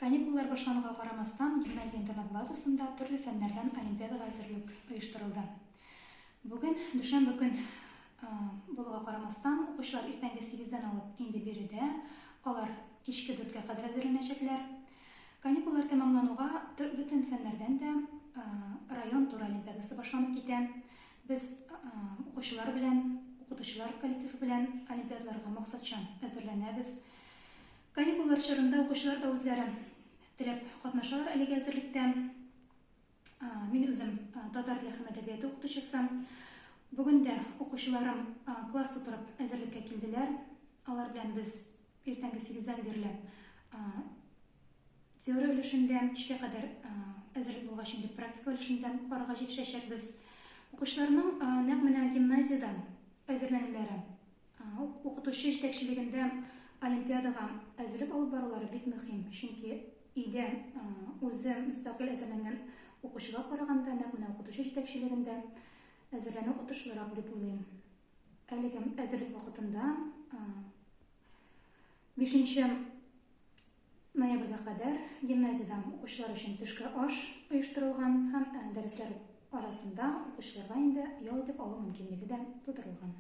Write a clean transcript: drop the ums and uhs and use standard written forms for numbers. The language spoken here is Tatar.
Каникуллар башлануга карамастан, гимназия-интернат базасында төрле фәннәрдән олимпиадага әзерлек оештырылды. Бүген, дүшәмбе көн булуга карамастан, укучылар иртәнге сигездән алып инде биредә, алар кичке дүрткә кадәр әзерләнәчәкләр. Каникуллар тәмамлануга бөтен фәннәрдән дә район туры олимпиадасы башланып китә. Без укучылар белән, укытучылар коллективы белән олимпиадаларга максатчан әзерләнәбез. Каникуллар чорында укучылар да үзләре теләп катнашалар әлеге әзерлектә. Мин үзем татар теле һәм әдәбияты укытучысы. Бүген дә укучыларым класс тутырып әзерлеккә килделәр. Алар белән без иртәнге сигездән бирле теория өлешендә, кичкә кадәр әзерлек булгач инде практика өлешендә карарга җитешәчәкбез. Укучыларның нәкъ менә гимназиядә әзерләнүләре, укытучы җитәкчелегендә олимпиадага әзерлек алып барулары бик мөһим, чөнки өйдә үзе мөстәкыйль әзерләнгән укучыга караганда нәкъ менә укытучы җитәкчелегендә әзерләнү отышлырак дип уйлыйм. Әлеге әзерлек вакытында бишенче ноябрьгә кадәр гимназиядә укучылар өчен төшке аш оештырылган һәм дәресләр арасында укучыларга инде ял итеп алу мөмкинлеге дә тудырылган.